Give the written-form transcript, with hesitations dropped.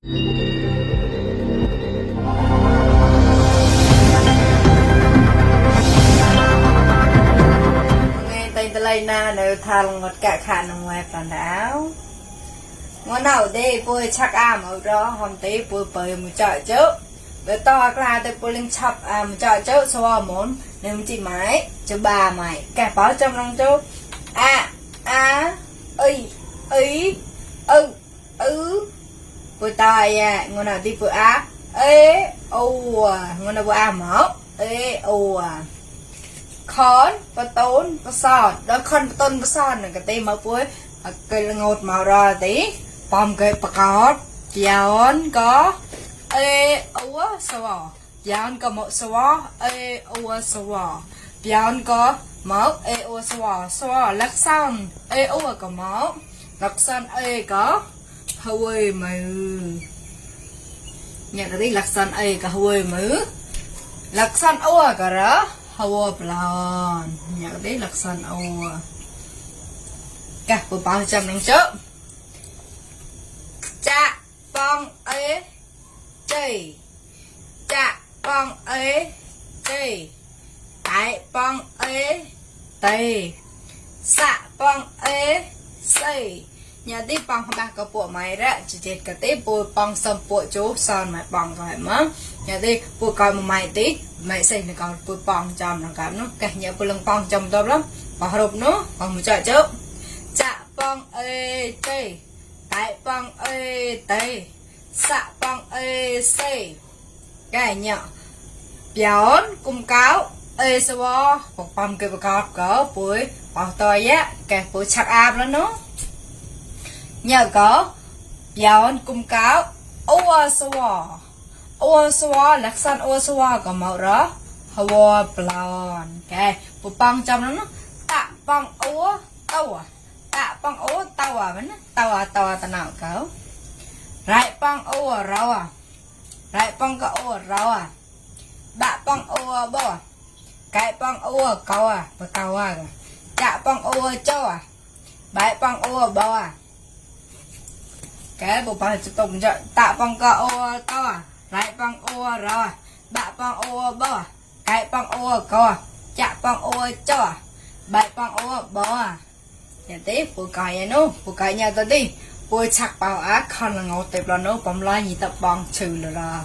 ngay tay tay na nếu thằng ngọt cả khả năng ngoài phản đáo ngón đầu đi bôi chắc ở đó hôm tí bôi bơi một chọi chứ để to ra tới bôi lên chập một chọi chứ so muốn nếu chị máy cho bà mày cả báo trong lòng chú ơi ấy bôi tai ngón nào đi bôi ê ngón nào bôi mở ê khốn và tốn và sòn đó khôn và tốn và sòn này cái tên mà cuối cái ngột màu ra tí bom cái bạc cọt giòn có sò giòn có một sò sò giòn có máu sò lắc xong có máu lắc xong có hơi mày nhận được đi lắc xong có hơi mứ lắc xong cả đó hawa plan nhận đấy là san cả bộ bao trăm năng chớp cha bong ấy chơi cha bong ấy chơi tại bong ấy tây xạ bong ấy xây nhà đi bong ba cái bộ máy ra chỉ chết cái tí bộ bong sầm bộ chú son mày bong rồi mà nhà đi bộ coi một mày tí mày xây này còn bộ bong trong nó cảm nó cả nhà bộ lưng bong trong tốt lắm bỏ hộp nó còn một chợ chứ chạ bong ê tây tại bong ê tây xạ bong ê xây cái nhở béo cung cáo ê sao một bong cái bọc cọt cỡ buổi bỏ tôi á cái buổi chắc áp lắm nó nhờ có béo cung cáo ô swa lạc san ô swa có màu đó hawa blon cái bộ băng trong nó tạ băng ô tàu vẫn tàu tao nào cáo lại băng ô rau lại băng có ô rau bạ băng ô bò cái băng ô câu và câu chạ băng ô châu bãi băng ô bò cái bộ băng chụp tổng trợ tạ băng có ô to lại băng ô rồi bạ băng ô bò cái băng ô câu chạ băng ô châu bãi băng ô bò nhà tí phụ cài nhà nó phụ cài nhà tôi đi phụ chặt bảo á con là ngồi tập là nó bấm lại nhị tập băng trừ rồi